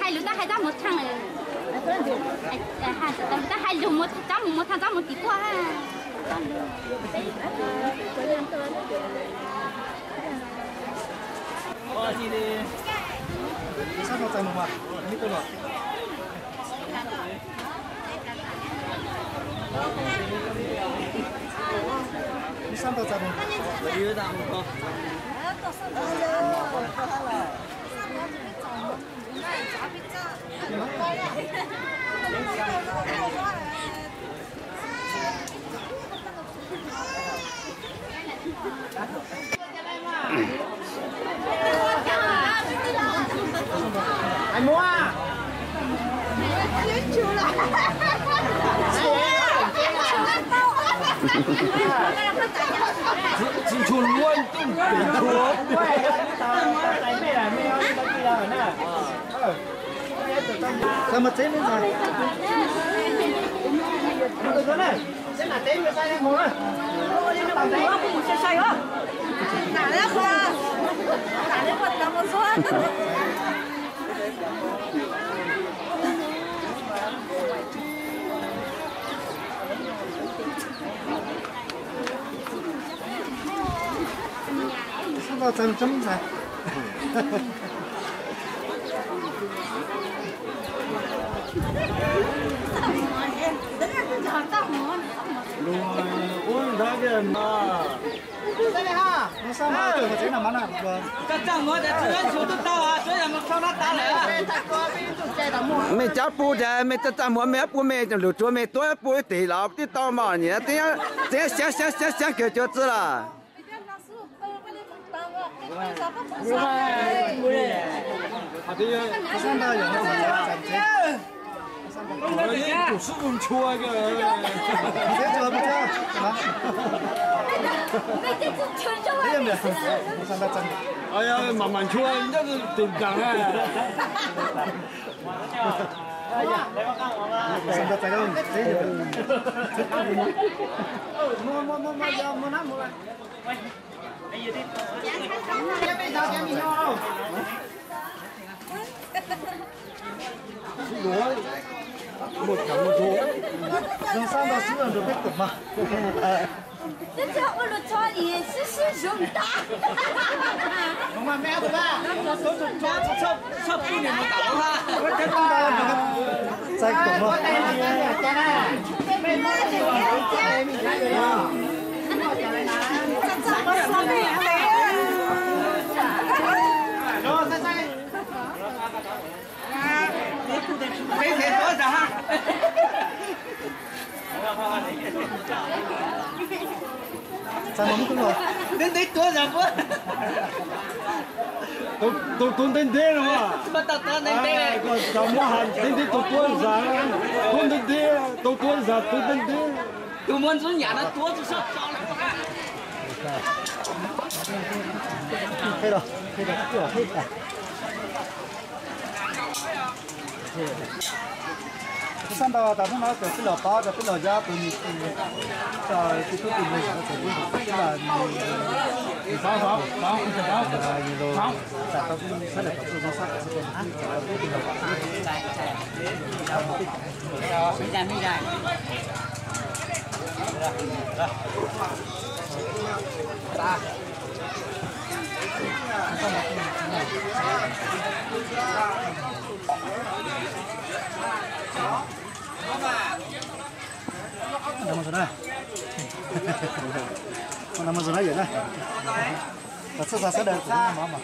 Hais lus tab hais tab mus thaj, tab hais lus tab mus mus thaj tab mus tim kuaj. Mej cab pub tas mej txaj txaj muag mej pub mej lug tsuav mej tuab pub ib tim los tib tau mog, nyiam txiab xyab xyab xyab kawg cuag txwb lawm. Mam mam nchuav tim nplaag na. Zoo sab ntau xwb los nrug peb koom mas. Twb tsis ua lus tsho li sib sib zoo tas. Txais koom mas. Txais mas muab kub los. Ntev ntev tuav zam puab. Tau tuav ntev ntev no. Tau tuav ntev ntev. Tau muab has ntev ntev tau tuav zam. Tuav ntev ntev, tau tuav zam tuav ntev ntev. Tus muaj ntxub nyam no tuav tsis sab tso. Kuv xav ntau tas hnub no cov tij laug paub, cov tij laug yog tus nyiam, cov tij tub tij nus, cov tij laug nyiam, nyiam lus, txais tau sab lawm kom txhua txhua sab, txhua txhua tij laug. Nag hmo zoo na, nag hmo zoo na yawm na, kom txhua txhua sawv daws mov mas.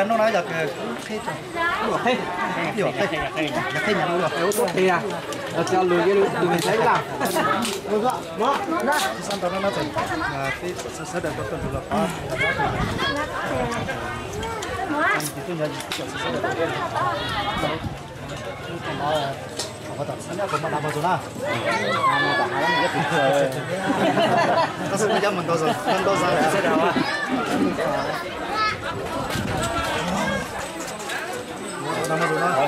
Hnub no yog kws ib, ib, ib, ib, tus me saib laj, xav ntau no no txawm peb txhua sawv daws tau tuaj nrug los pab, tus nyuam txhua sawv daws tau tuaj nrug los pab. Tom qhov tom txhab nyob puas maj nag mog tus na? Tab sis kuv cov mus ntau zog, ntau zog lawm. Sawv daws maj mov no.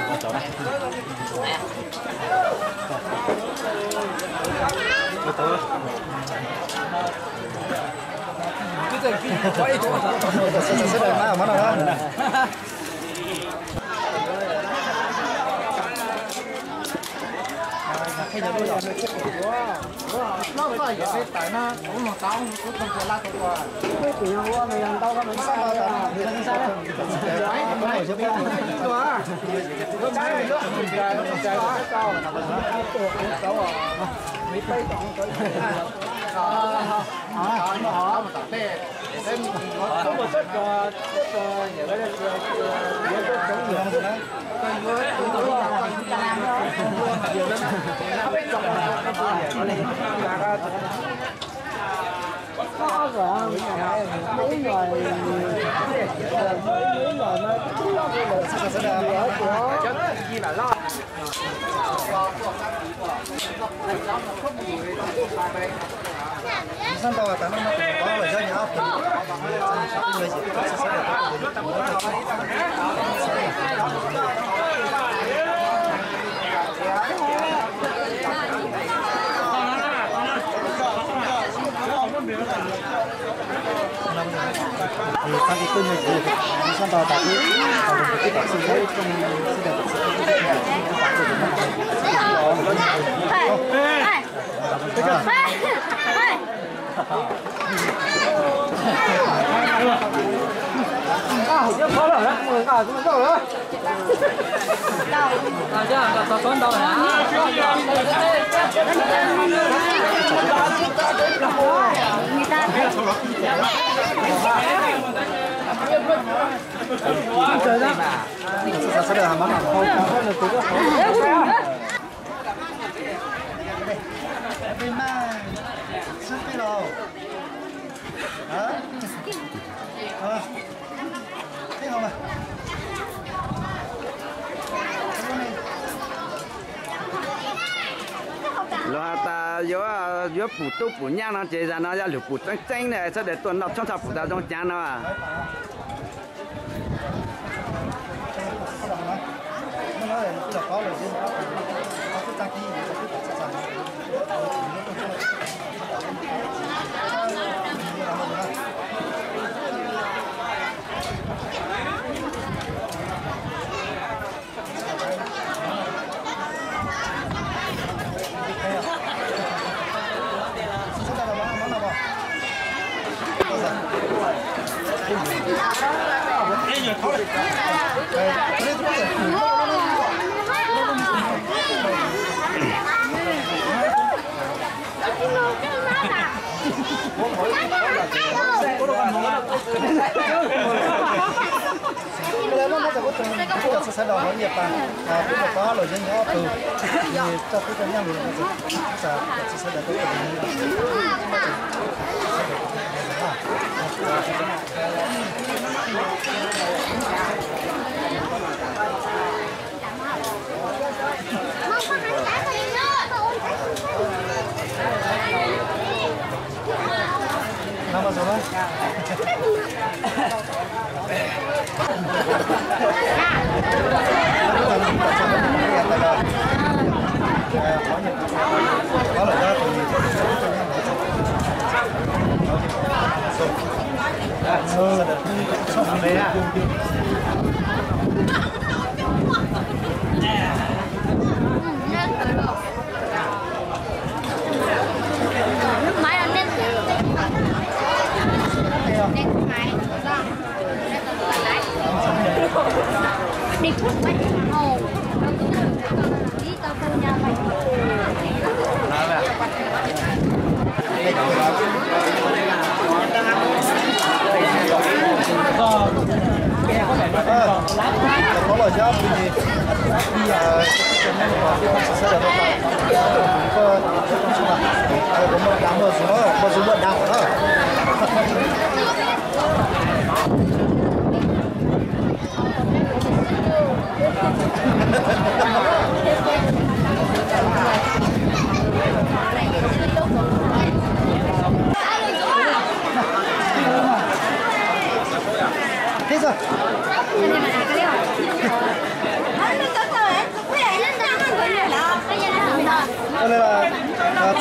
Los has tas yuav pum tub pum nyab no ces zag no yog lwm pum tseeb tseeb ne, sawv daws tuaj noj tshoob tshaj pum tas zoo cav no.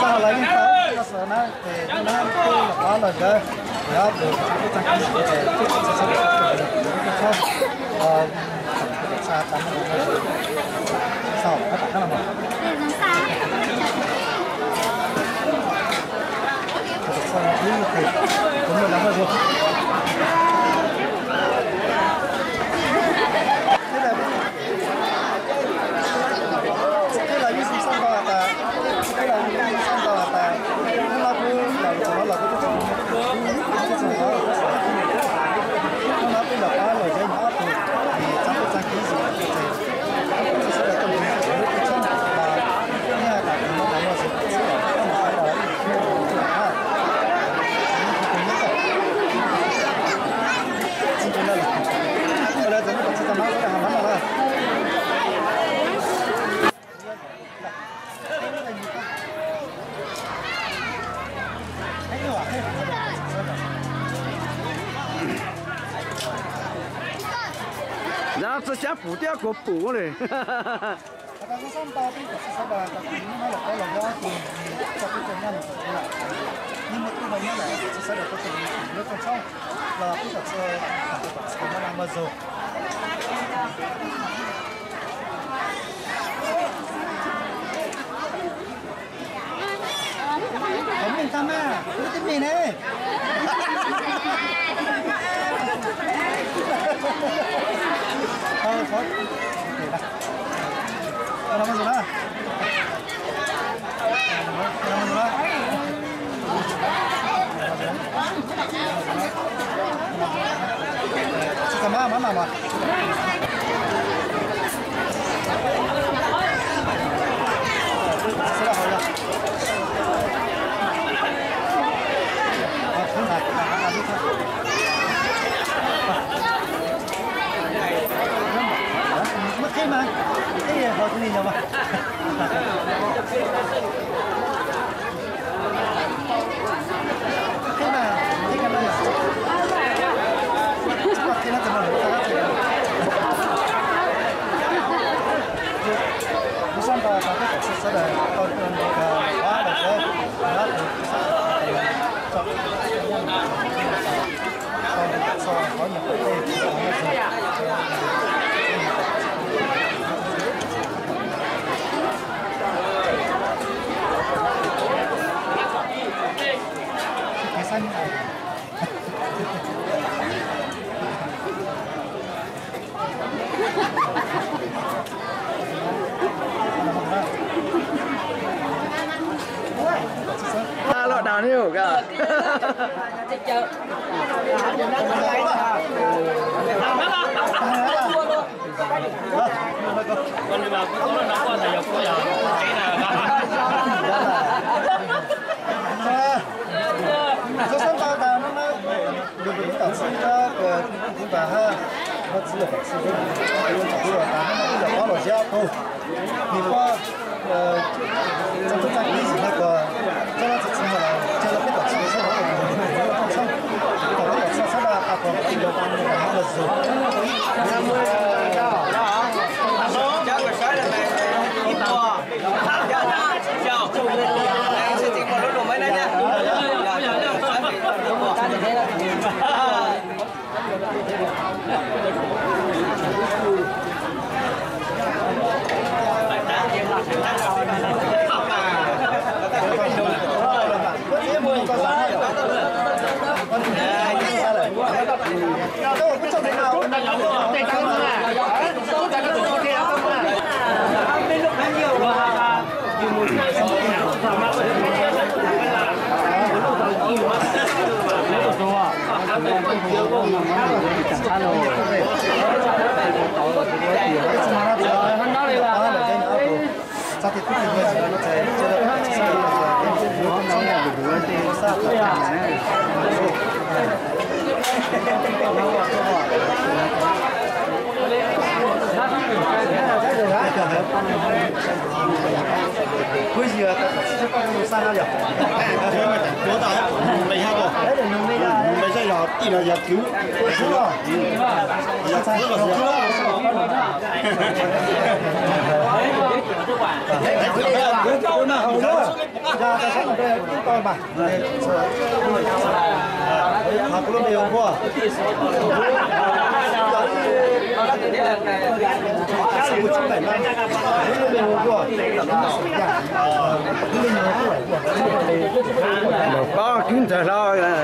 Txog lawv yeej tau sawv na, ces no na, kuj los qab los yog, yog tus txaj kub txaj kis, Zaj no txog xyab pum thiab kuv pum li. Khov mej tag mas, wb tib me ne. Loj dag ne. Ntxhua sab ntau tas no na, yog tus ib tom txhib rab kws tib npas hab, muab txhib yog tom txhib, tus ib tom txhib los tas no na, ib yam pob los ziab tus, nws pob txog tub txaj kib zim no kuas txob lab txhib txhib los cia lawv peb tom txhib sab hauv, tom peb tom txhib sab daj tas kuas los zus. Pob kib ntxawg hlo.